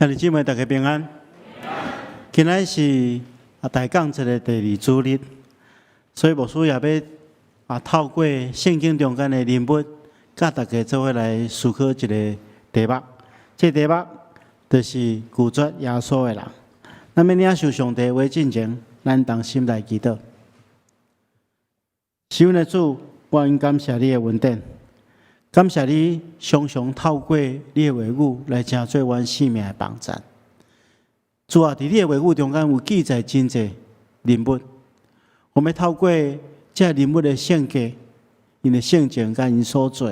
兄弟姊妹，大家平安。今仔是大降節的第二主日，所以牧師也欲透過聖經中間的人物，佮大家做伙來思考一個題目。這個題目就是拒絕耶穌的人。咱欲領受上帝話進前，咱同心來祈禱。是阮的主，我感謝你的恩典，感謝你常常透過你的話語來成做阮生命的幫贊。主啊，佇你的話語中間有記載真濟人物，我們透過這人物的性格、𪜶的性情佮𪜶所做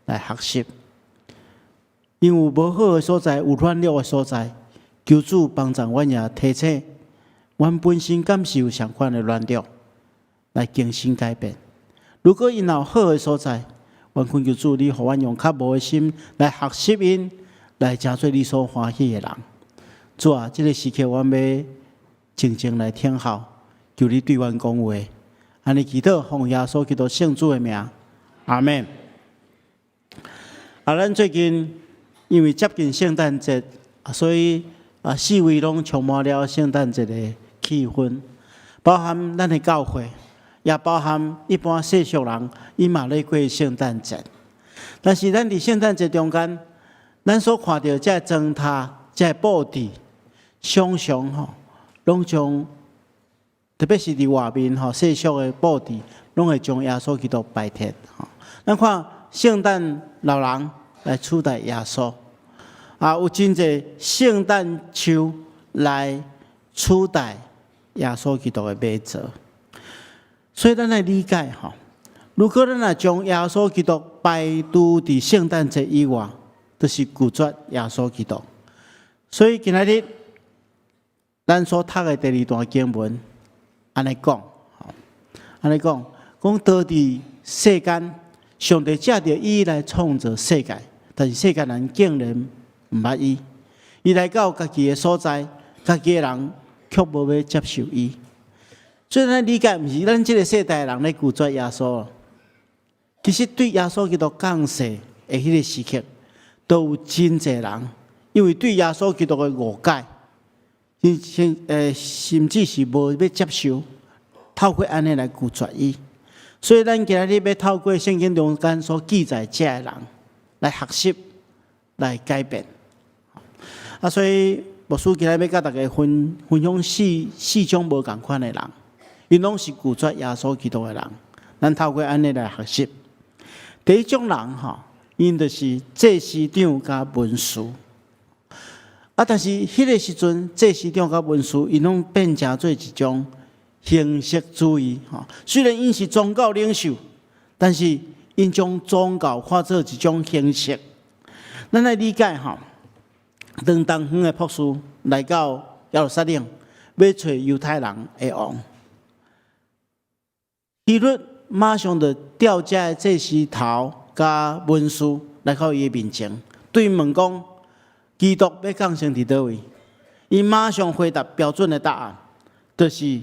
來學習。𪜶有無好的所在，有軟弱的所在，求主幫助阮也提醒，阮本身敢是有相款的軟弱，來更新改變。如果𪜶有好的所在，阮懇求主，你予阮用較無的心來學習𪜶，來成做你所歡喜的人。主啊，這個時刻阮欲靜靜來聽候，求你對阮講話。按呢祈禱，奉耶穌基督聖主的名，阿們。咱最近因為接近聖誕節，所以四圍攏充滿了聖誕節的氣氛，包含咱的教會，也包含一般世俗人，𪜶嘛咧過聖誕節。但是咱佇聖誕節中間，咱所看著這個裝飾、這個佈置，常常吼，攏將特別是佇外面吼世俗的佈置，攏會將耶穌基督擺設吼。咱看聖誕老人來取代耶穌，有真濟聖誕樹來取代耶穌基督的馬槽。所以咱來理解吼，如果咱若將耶穌基督排除佇聖誕節以外，就是拒絕耶穌基督。所以今仔日咱所讀的第二段經文，按呢講，按呢講，講當佇世間，上帝藉著伊來創造世界，但是世間人竟然毋捌伊，伊來到家己的所在，家己的人卻無欲接受伊。所以咱理解，毋是咱這個世代的人咧拒絕耶穌。其實對耶穌基督降世的彼個時刻，都有真濟人，因為對耶穌基督的誤解，甚至是無欲接受，透過按呢來拒絕伊。所以咱今仔日欲透過聖經中間所記載這个人來學習，來改變。所以牧師今仔日欲佮大家分享四種無仝款的人，𪜶攏是拒絕耶穌基督的人。咱透過按呢來學習。第一種人吼，𪜶就是祭司長佮文士。但是彼個時陣，祭司長佮文士，𪜶攏變成做一種形式主義。吼，雖然𪜶是宗教領袖，但是𪜶將宗教看做一種形式。咱來理解吼，當東方的博士來到耶路撒冷，欲揣猶太人的王，希律馬上就調這个祭司頭佮文士來到伊的面前，對𪜶問講：基督欲降生佇佗位？𪜶馬上回答標準的答案，就是佇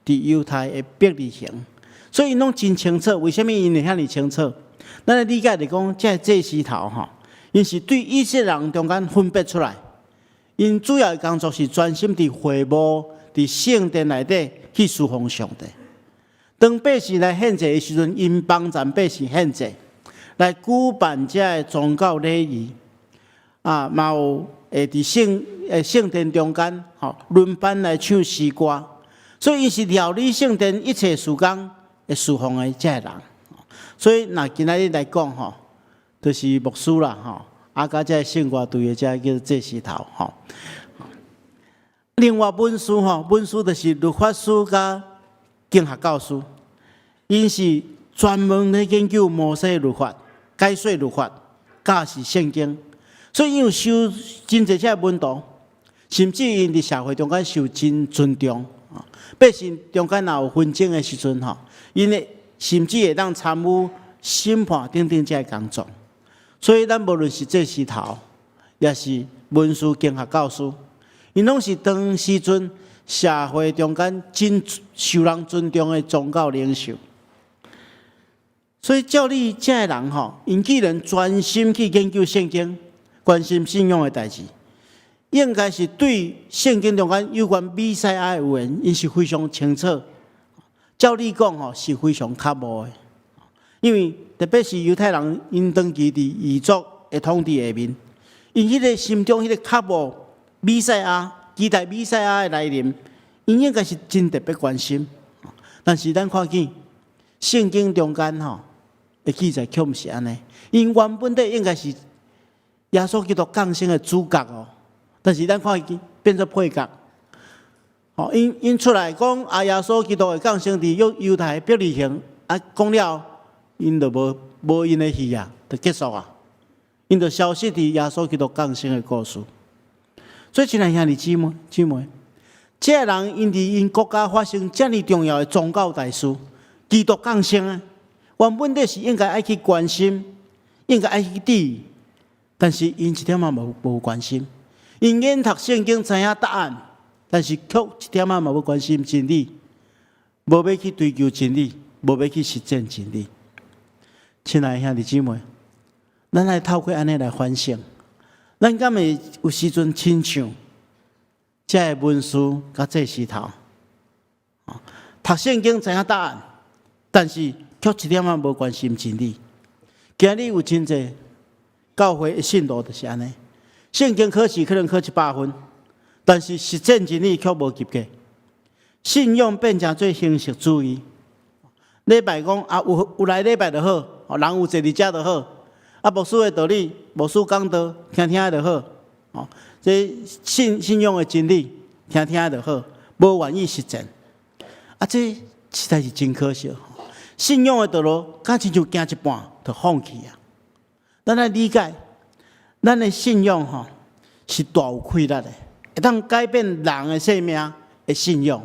猶太的伯利恆。所以𪜶攏真清楚，為啥物𪜶會遐爾清楚？咱來理解就講，這个祭司頭吼，𪜶是對以色列人中間分別出來，𪜶主要的工作是專心佇會幕、佇聖殿內底去侍奉上帝。當百姓來獻祭的時陣，𪜶幫贊百姓獻祭，來舉辦這个宗教禮儀。嘛有會佇聖殿中間，吼輪班來唱詩歌，所以𪜶是料理聖殿一切事工的侍奉的這个人。所以若今仔日來講吼，就是牧師啦，吼，佮這个聖歌隊的這个叫做祭司頭，吼。另外文士吼，文士就是律法師佮經學教師，𪜶是專門咧研究摩西律法、解說律法、教示聖經，所以𪜶有收真濟這个門徒，甚至𪜶佇社會中間受真尊重。百姓中間若有紛爭的時陣，吼，𪜶會甚至會當參與審判等等這个工作。所以咱無論是祭司頭，抑是文士經學教師，𪜶攏是當時陣社會中間真受人尊重的宗教領袖。所以照理這个人吼，𪜶既然專心去研究聖經，關心信仰的代誌，應該是對聖經中間有關彌賽亞的預言，𪜶是非常清楚。照理講吼，是非常渴慕的，因為特別是猶太人，𪜶長期佇異族的統治下面，𪜶彼個心中彼個渴慕彌賽亞，期待彌賽亞的來臨，𪜶應該是真特別關心。但是咱看見聖經中間吼的記載，卻毋是按呢。𪜶原本底應該是耶穌基督降生的主角哦，但是咱看見變做配角。吼，𪜶出來講啊，耶穌基督會降生佇猶太伯利恆，啊，講了，𪜶就無𪜶的戲啊，就結束啊，𪜶就消失佇耶穌基督降生的故事。所以，親愛兄弟姊妹姊妹，這个人𪜶佇𪜶國家發生遮爾重要的宗教大事，基督降生啊，原本底是應該愛去關心，應該愛去注意，但是𪜶一點仔無關心。𪜶研讀聖經知影答案，但是卻一點仔嘛無關心真理，無欲去追求真理，無欲去實踐真理。親愛兄弟姊妹，咱愛透過按呢來反省，咱敢會有時陣親像這个文士佮祭司頭，讀聖經知影答案，但是卻一點仔無關心真理。今日有真濟教會的信徒就是按呢，聖經考試可能考100分，但是實踐真理卻無及格。信仰變成做形式主義。禮拜講啊，有來禮拜就好，人有坐佇遮就好。啊，牧師的道理，牧師講道，聽聽就好。哦，這信仰的真理，聽聽就好，無願意實踐。啊，這實在是真可惜。信仰的道路，敢親像行一半就放棄啊。咱愛理解，咱的信仰吼是大有氣力的，會當改變人的生命的信仰，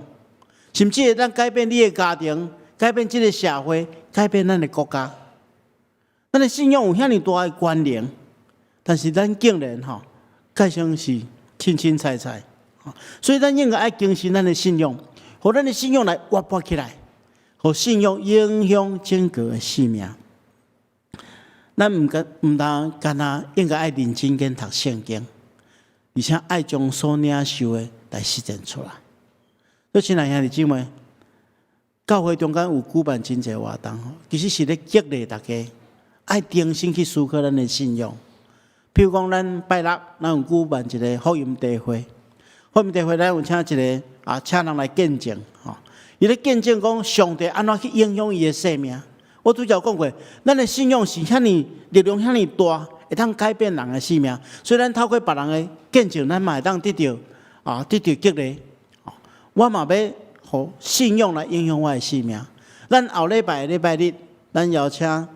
甚至會當改變你的家庭，改變這个社會，改變咱的國家。咱的信仰有遐爾大的關聯，但是咱竟然吼，蓋像是凊凊彩彩。所以咱應該愛更新咱的信仰，予咱的信仰來活潑起來，予信仰影響整個的生命。咱毋但干焦應該愛認真研讀聖經，而且愛將所領受的來實踐出來。所以，親愛兄弟姊妹，教會中間有舉辦真濟活動，其實是咧激勵大家愛重新去思考咱的信仰。譬如講，咱拜六咱有舉辦一个福音茶會，福音茶會咱有請一个啊，請人來見證，吼，伊咧見證講上帝按怎去影響伊的生命。我拄才有講過，咱的信仰是遐爾力量遐爾大，會當改變人的生命。所以咱透過別人的見證，咱嘛會當得著激勵。我嘛欲予信仰來影響我的生命。咱後禮拜禮拜日，咱邀請啊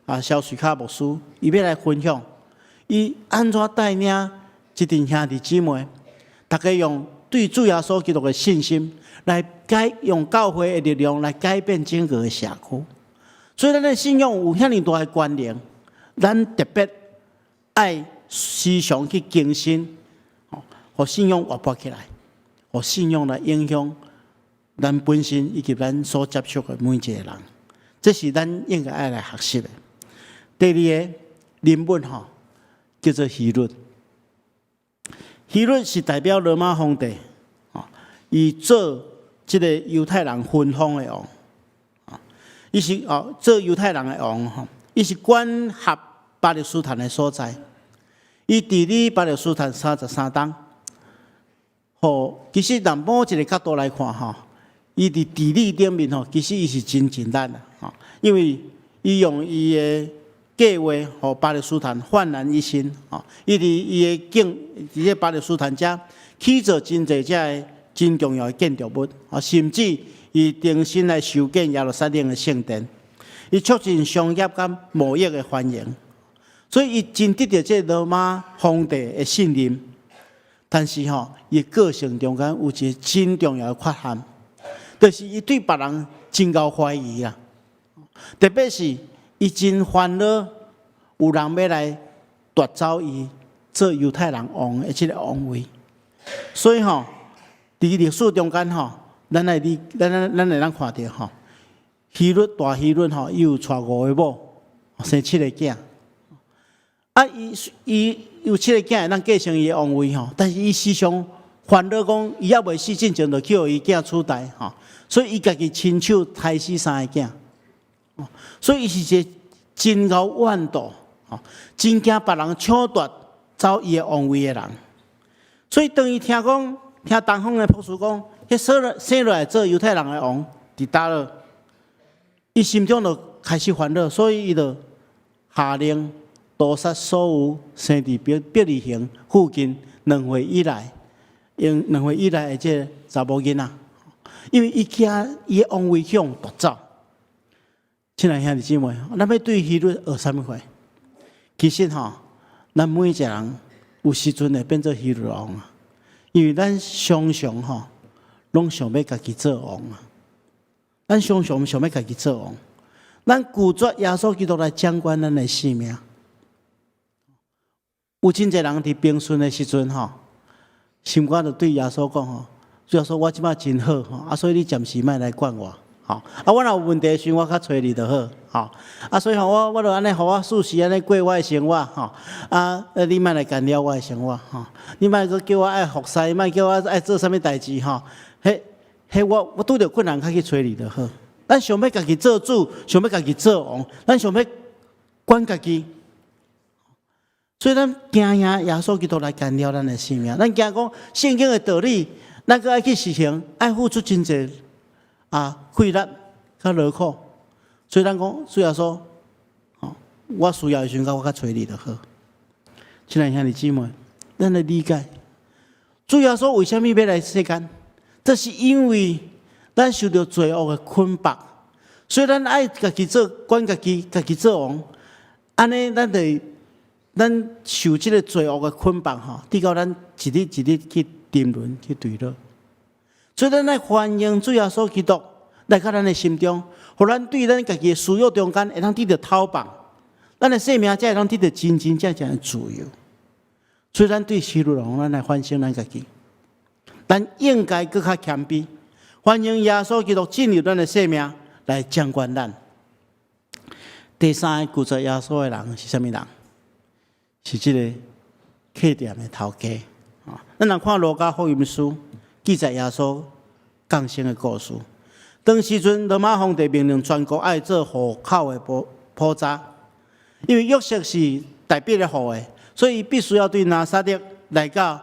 蕭瑞卡牧師，伊欲來分享，伊按怎帶領這陣兄弟姊妹，大家用對主耶穌基督的信心來改，用教會的力量來改變整個的社區。所以，咱的信仰有遐爾大的關聯，咱特別愛時常去更新，予信仰活潑起來，予信仰來影響咱本身以及咱所接觸的每一個人，這是咱應該愛來學習的。第二个人物吼，叫做希律。希律是代表羅馬皇帝，伊做這个猶太人分封的王。伊是哦做猶太人的王吼，伊是管轄巴勒斯坦的所在，伊治理巴勒斯坦33冬。吼，其實從某一个角度來看吼，伊佇治理頂面吼，其實伊是真盡力啦，吼，因為伊用伊的計劃，予巴勒斯坦煥然一新，吼，伊佇伊的境，佇這巴勒斯坦遮起造真濟這个真重要的建築物，啊，甚至伊重新來修建耶路撒冷的聖殿，伊促進商業佮貿易的繁榮，所以伊真得著這羅馬皇帝的信任。但是吼，伊個性中間有一个真重要的缺陷，就是伊對別人真𠢕懷疑啦。特別是伊真煩惱，有人欲來奪走伊做猶太人王的這个王位。所以吼，佇歷史中間吼，咱會當看著吼，希律大希律吼，伊有娶五个某，生七个囝。啊，伊伊有七個囝會當繼承伊的王位吼，但是伊時常煩惱講，伊猶未死進前就去予伊囝取代吼，所以伊家己親手刣死三个囝。所以伊是一個真𠢕怨妒，吼，真驚別人搶奪走伊的王位的人。所以當伊聽講，聽東方的卜師講，彼生生落來做猶太人的王佇佗落，伊心中就開始煩惱，所以伊就下令屠殺所有生佇伯伯利恆附近兩歲以內，用兩歲以內的這个查某囡仔，因為伊驚伊的王位去予人奪走。親愛兄弟姊妹，咱欲對希律學啥物貨？其實吼，咱每一個人有時陣會變做希律王啊，因為咱常常吼，攏想欲家己做王啊。咱常常想欲家己做王，咱拒絕耶穌基督來掌管咱的性命。有真濟人佇平順的時陣吼，心肝就對耶穌講吼，主耶穌我這擺真好吼，啊，所以你暫時莫來管我。吼，啊，我若有問題的時陣，我較揣你就好，吼。啊，所以吼，我我就按呢，予我舒適按呢過我的生活，吼。啊，你莫來干擾我的生活，吼。你莫閣叫我愛服侍，莫叫我愛做啥物代誌，吼。彼彼我我拄著困難，較去揣你就好。咱想欲家己做主，想欲家己做王，咱想欲管家己。所以咱驚耶耶穌基督來干擾咱的生命，咱驚講聖經的道理，咱閣愛去實行，愛付出真濟啊，費力較勞苦，所以咱講主耶穌，吼，我需要的時陣，我較揣你就好。親愛兄弟姊妹，咱來理解，主耶穌為啥物欲來世間？這是因為咱受著罪惡的捆綁，所以咱愛家己做管家己，家己做王。按呢，咱就咱受這个罪惡的捆綁吼，直到咱一日一日去沉淪去墜落。所以咱愛歡迎主耶穌基督來到咱的心中，予咱對咱家己的私欲中間會當得著解放，咱的生命才會當得著真真正正的自由。所以咱對希律王，咱來反省咱家己，咱應該閣較謙卑，歡迎耶穌基督進入咱的生命來掌管咱。第三个拒絕耶穌的人是啥物人？是這个客店的頭家。啊，咱來看路加福音書記載耶穌降生的故事。當時陣羅馬皇帝命令全國愛做戶口的普普查，因為約瑟是大衛的後裔，所以必須要對拿撒勒來到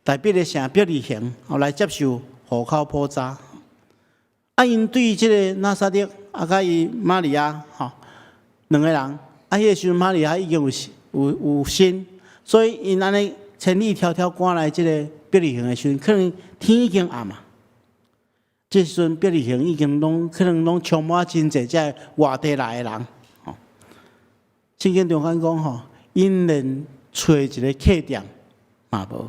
大衛的城伯利恆，來接受戶口普查。啊，𪜶對這个拿撒勒啊，佮伊瑪利亞吼兩個人，啊，彼个時陣瑪利亞已經有有有身，所以𪜶按呢千里迢迢趕來這个伯利恆的時陣，可能天已經暗啊。這時陣伯利恆已經攏可能攏充滿真濟這外地來的人。吼，聖經中間講吼，𪜶連揣一个客店嘛無。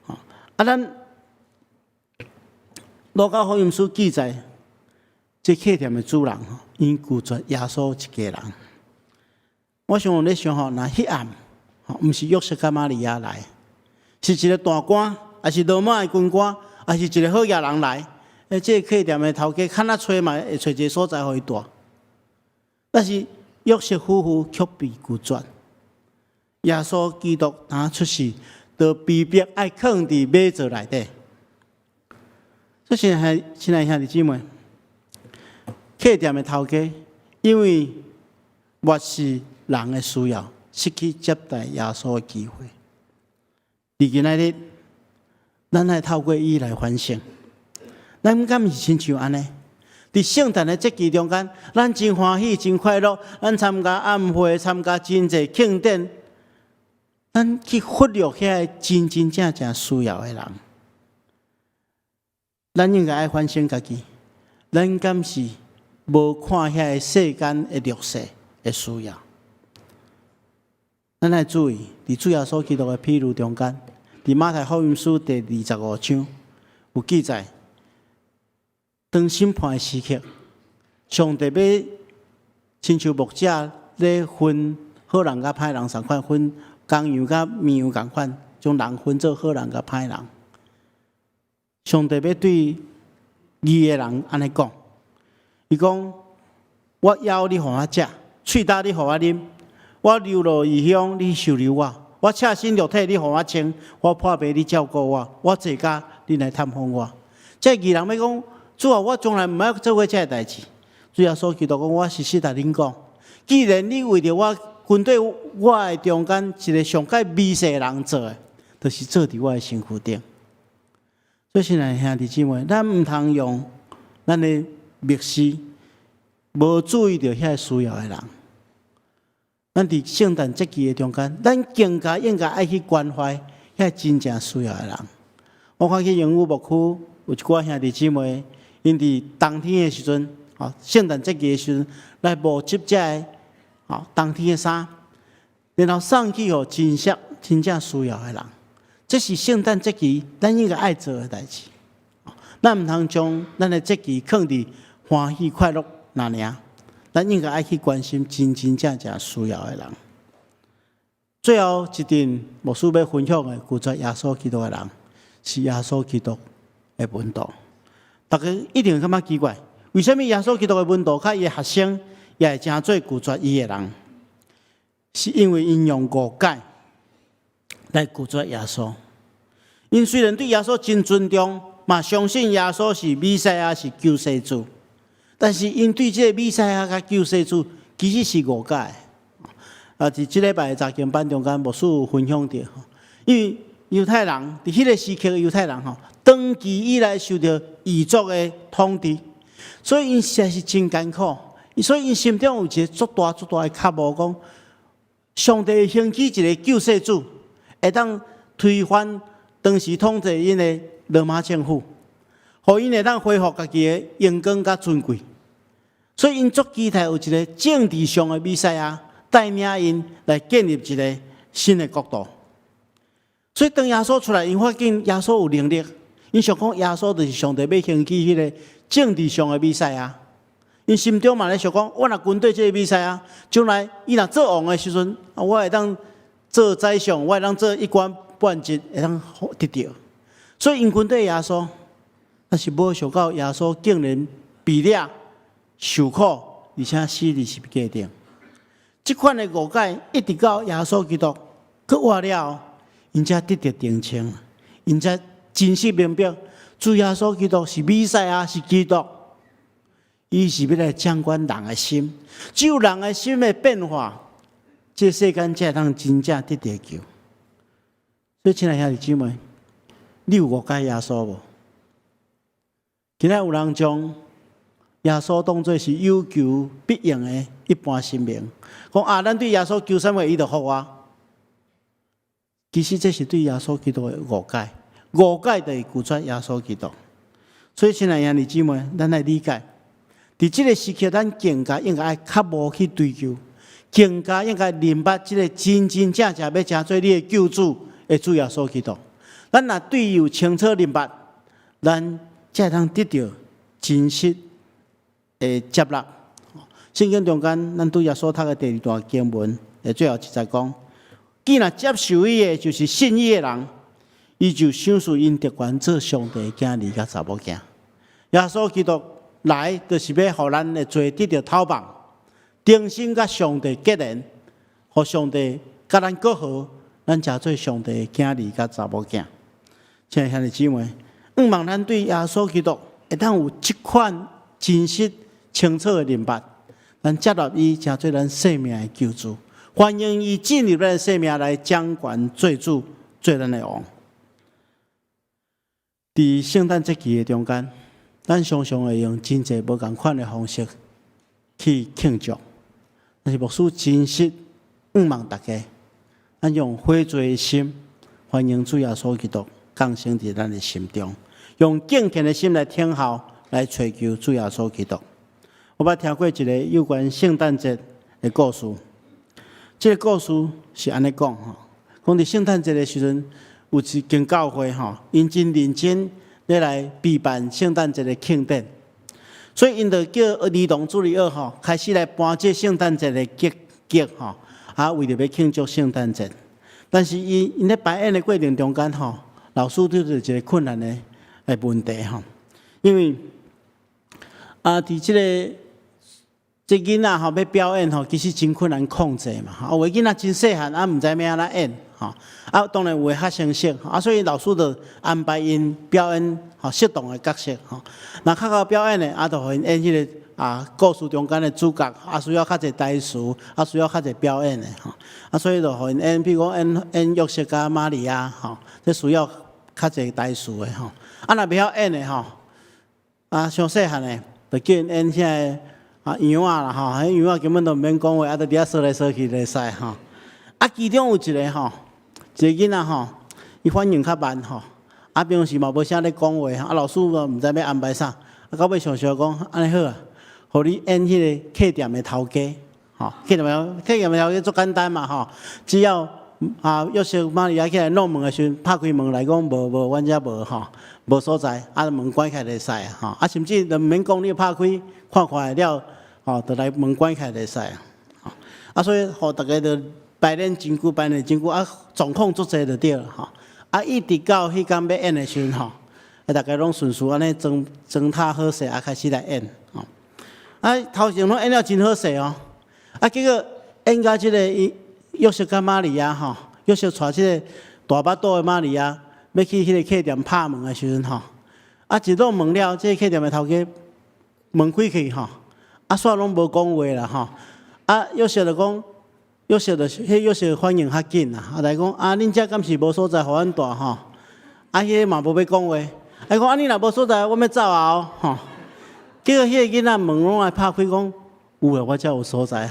吼，啊，咱路加福音書記載，這客店的主人吼，𪜶拒絕耶穌一家人。我想咧想吼，若彼暗吼，毋是約瑟佮瑪利亞來，是一个大官，抑是羅馬的軍官，抑是一个好額人來。欸，這个客店的頭家，較若揣嘛會揣一个所在予伊蹛。但是約瑟夫婦卻被拒絕。耶穌基督當出世，就被迫愛囥佇馬槽內底。這是係親愛兄弟姊妹，客店的頭家，因為漠視人的需要，失去接待耶穌的機會。佇今仔日，咱愛透過伊來反省。咱敢毋是親像按呢？佇聖誕的節期中間，咱真歡喜、真快樂，咱參加暗會、參加真濟慶典，咱去忽略遐個真真正正需要的人。咱應該愛反省家己，咱敢是無看遐個世間的弱勢的需要？咱愛注意，佇主耶穌基督的譬喻中間，佇馬太福音書第二十五章有記載，當審判的時刻，上帝欲親像牧者咧分好人佮歹人仝款，分公羊佮綿羊仝款，將人分做好人佮歹人。上帝欲對義的人按呢講，伊講：我枵你予我食，喙焦你予我啉，我流落異鄉，你收留我；我赤身露體，你予我穿；我破病，你照顧我；我坐監，你來探訪我。這義人欲講，主啊，我從來毋捌做過這个代誌。主耶穌基督講，我實實共恁講，既然你為著我軍隊我的中間一个上蓋微細的人做的，就是做佇我的身軀頂。所以，親愛兄弟姊妹，咱毋通用咱的漠視，無注意著遐个需要的人。咱佇聖誕節期的中間，咱更加應該愛去關懷遐真正需要的人。我看去鶯歌牧區有一寡兄弟姊妹，𪜶佇冬天的時陣，吼，聖誕節期的時陣來募集這个吼冬天的衫，然後送去予真實真正需要的人。這是聖誕節期咱應該愛做的代誌。咱毋通將咱的節期囥佇歡喜快樂爾爾，咱應該愛去關心真真正正需要的人。最後一陣牧師欲分享的拒絕耶穌基督的人，是耶穌基督的門徒。大家一定會感覺奇怪，為啥物耶穌基督的門徒佮伊的學生也會成做拒絕伊的人？是因為𪜶用誤解來拒絕耶穌。𪜶雖然對耶穌真尊重，嘛相信耶穌是彌賽亞，是救世主，但是𪜶對這个彌賽亞佮救世主其實是誤解。啊，佇這禮拜的查經班中間，牧師有分享著，因為猶太人佇彼个時刻的猶太人吼，長期以來受著異族的統治，所以𪜶實在是真艱苦，所以𪜶心中有一个足大足大的渴慕，講上帝會興起一個救世主，會當推翻當時統治𪜶的羅馬政府，予𪜶會當恢復家己的榮光佮尊貴。所以𪜶足期待有一個政治上的彌賽亞帶領𪜶來建立一個新的國度。所以當耶穌出來，𪜶發現耶穌有能力，𪜶想講耶穌就是上帝欲興起彼个政治上的彌賽亞。𪜶心中嘛咧想講，我若跟綴這个彌賽亞，將來伊若做王的時陣，我會當做宰相，我會當做一官半職，會當得著。所以𪜶跟綴耶穌，但是無想到耶穌竟然被掠受苦，而且死佇十字架頂。這款的誤解，一直到耶穌基督閣活了，𪜶才得著澄清，𪜶才真實明白，主耶穌基督是彌賽亞，是基督，伊是欲來掌管人的心，只有人的心的變化，這世間才會當真正得著救。所以，親愛兄弟姊妹，你有誤解耶穌無？今仔有人將耶穌當做是有求必應的一般神明，講啊，咱對耶穌求啥物，伊就予我。其實這是對耶穌基督的誤解，誤解就是拒絕耶穌基督。所以，親愛兄弟姊妹，咱來理解，佇這个時刻，咱更加應該愛較無去追求，更加應該認捌這个真真正正欲成做你的救主的主耶穌基督。咱若對伊有清楚認捌，咱才會當得著真實的接納。聖經中間，咱拄才所讀的第二段經文的最後一節講：既若接受伊的，就是信伊的人，伊就賞賜𪜶得權做上帝的囝兒佮查某囝。耶穌基督來，就是欲予咱的罪得著透放，重新佮上帝結連，予上帝佮咱閣好，咱成做上帝的囝兒佮查某囝。親愛兄弟姊妹，向望咱對耶穌基督會當有這款真實清楚的認捌，咱接納伊成做咱生命的救主，歡迎伊進入咱的生命來掌權做主，做咱的王。佇聖誕節期的中間，咱常常會用真濟無仝款的方式去慶祝，但是牧師真實向望大家，咱用悔罪的心歡迎主耶穌基督降生佇咱的心中，用敬虔的心來等候，來揣求主耶穌基督。我捌聽過一个有關聖誕節的故事，這个故事是按呢講吼，講佇聖誕節的時陣，有一間教會吼，𪜶真認真咧來備辦聖誕節的慶典，所以𪜶就叫兒童主日學吼，開始來搬這聖誕節的劇吼，啊，為著欲慶祝聖誕節。但是𪜶咧排演的過程中間吼，老師拄著一个困難的問題吼，因為啊，佇這个這囡仔吼欲表演吼，其實真困難控制嘛。啊，有的囡仔真細漢，啊，毋知欲按怎演吼。啊，當然有的較成熟，啊，所以老師就安排𪜶表演吼適當的角色吼。若較𠢕表演的，啊，就予𪜶演彼個啊故事中間的主角，啊，需要較濟台詞，啊，需要較濟表演的吼。啊，所以就予𪜶演，比如講演演約瑟佮瑪利亞吼，這需要較濟台詞的吼。啊，若袂曉演的吼，啊，傷細漢的，就叫𪜶演遐個啊羊仔啦吼，彼羊仔根本都毋免講話，啊，就佇遐踅來踅去就會使吼。啊，其中有一個吼，一個囡仔吼，伊反應較慢吼，啊，平常時嘛無啥咧講話，啊，老師嘛毋知欲安排啥，啊，到尾想想講，按呢好啊，予你演彼個客店的頭家，吼，客店的頭家足簡單嘛吼，只要啊約瑟瑪利亞起來弄門的時陣，拍開門來講無無，阮遮無吼，無所在，啊門關起來就會使吼，啊甚至都毋免講，你拍開看看了，吼，就來門關起來就會使啊，啊所以予逐家就排練真久，排練真久，啊狀況足濟就對了吼，啊一直到彼工欲演的時陣吼，啊逐家攏順序按呢裝裝妥好勢，啊開始來演，吼，啊頭前攏演了真好勢哦，啊結果演到這個伊約瑟佮瑪利亞吼，約瑟帶這個大腹肚的瑪利亞，欲去彼個客店拍門的時陣吼，啊一落門了，這個客店的頭家門開去吼，啊煞攏無講話啦吼，啊約瑟就講，約瑟就彼約瑟反應較緊啦，啊來講啊恁遮敢是無所在予阮蹛吼，啊彼個嘛無欲講話，啊講啊你若無所在，阮欲走啊哦吼，結果彼個囡仔門攏來拍開講，有啊，我遮有所在。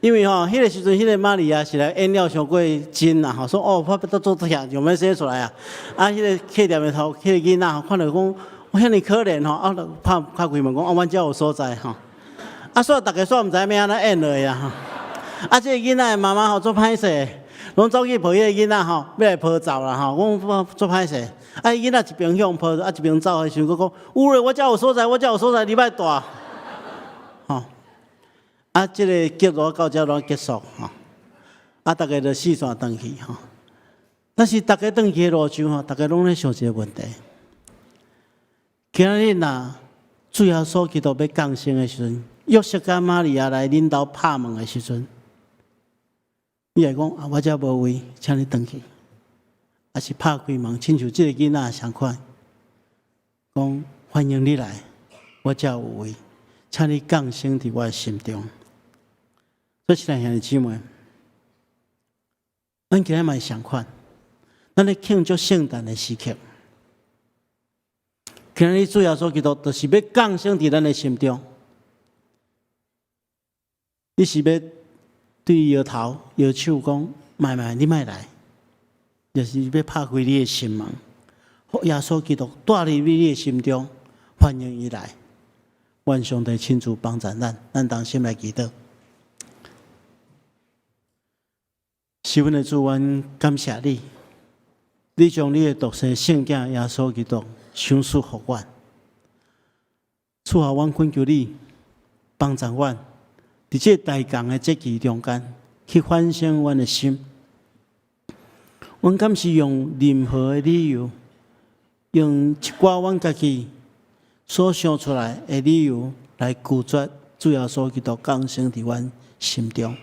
因為吼，彼個時陣，彼個瑪利亞是來演了傷過真啦吼，說哦，我腹肚足疼，就欲生出來啊。啊，彼個客店的頭，彼個囡仔吼，看著講，我遐爾可憐吼，啊，就拍拍開門講，啊，阮遮有所在吼。啊，煞逐家煞毋知欲按怎演落去啊吼。啊，這個囡仔的媽媽吼足歹勢，攏走去抱彼個囡仔吼，欲來抱走啦吼，講足歹勢。啊，囡仔一邊向抱，啊一邊走的時陣，閣講，有咧，我遮有所在，我遮有所在，你莫蹛。吼。啊，這個劇就到遮攏結束吼，啊，逐家就四散轉去吼。但是逐家轉去的路上吼，逐家攏咧想一個問題：今仔日若主耶穌基督欲降生的時陣，約瑟佮瑪利亞來恁兜拍門的時陣，你會講啊，我遮無位，請你轉去，抑是拍開門，親像這個囡仔相款，講歡迎你來，我遮有位，請你降生佇我的心中。所以，親愛兄弟姊妹，咱今日嘛是相款，咱咧慶祝聖誕的時刻，今日主耶穌基督就是欲降生佇咱的心中。你是欲對伊搖頭搖手講，莫莫，你莫來，抑是欲拍開你的心門，予耶穌基督蹛入你的心中，歡迎伊來。願上帝親自幫助咱，咱同心來祈禱。是阮的主，阮感謝你，你將你的獨生聖子耶穌基督賞賜予阮。主啊，阮懇求你幫助阮，佇這個大仝的節期中間去反省阮的心。阮敢是用任何的理由，用一寡阮家己所想出來的理由來拒絕主耶穌基督降生佇阮心中。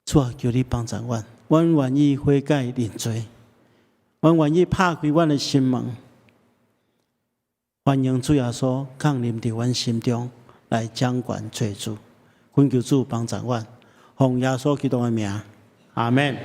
主啊，求你幫助阮，阮願意悔改認罪，阮願意拍開阮的心門，歡迎主耶穌降臨佇阮心中來掌權做主。懇求主幫助阮，奉耶穌基督的名，阿門。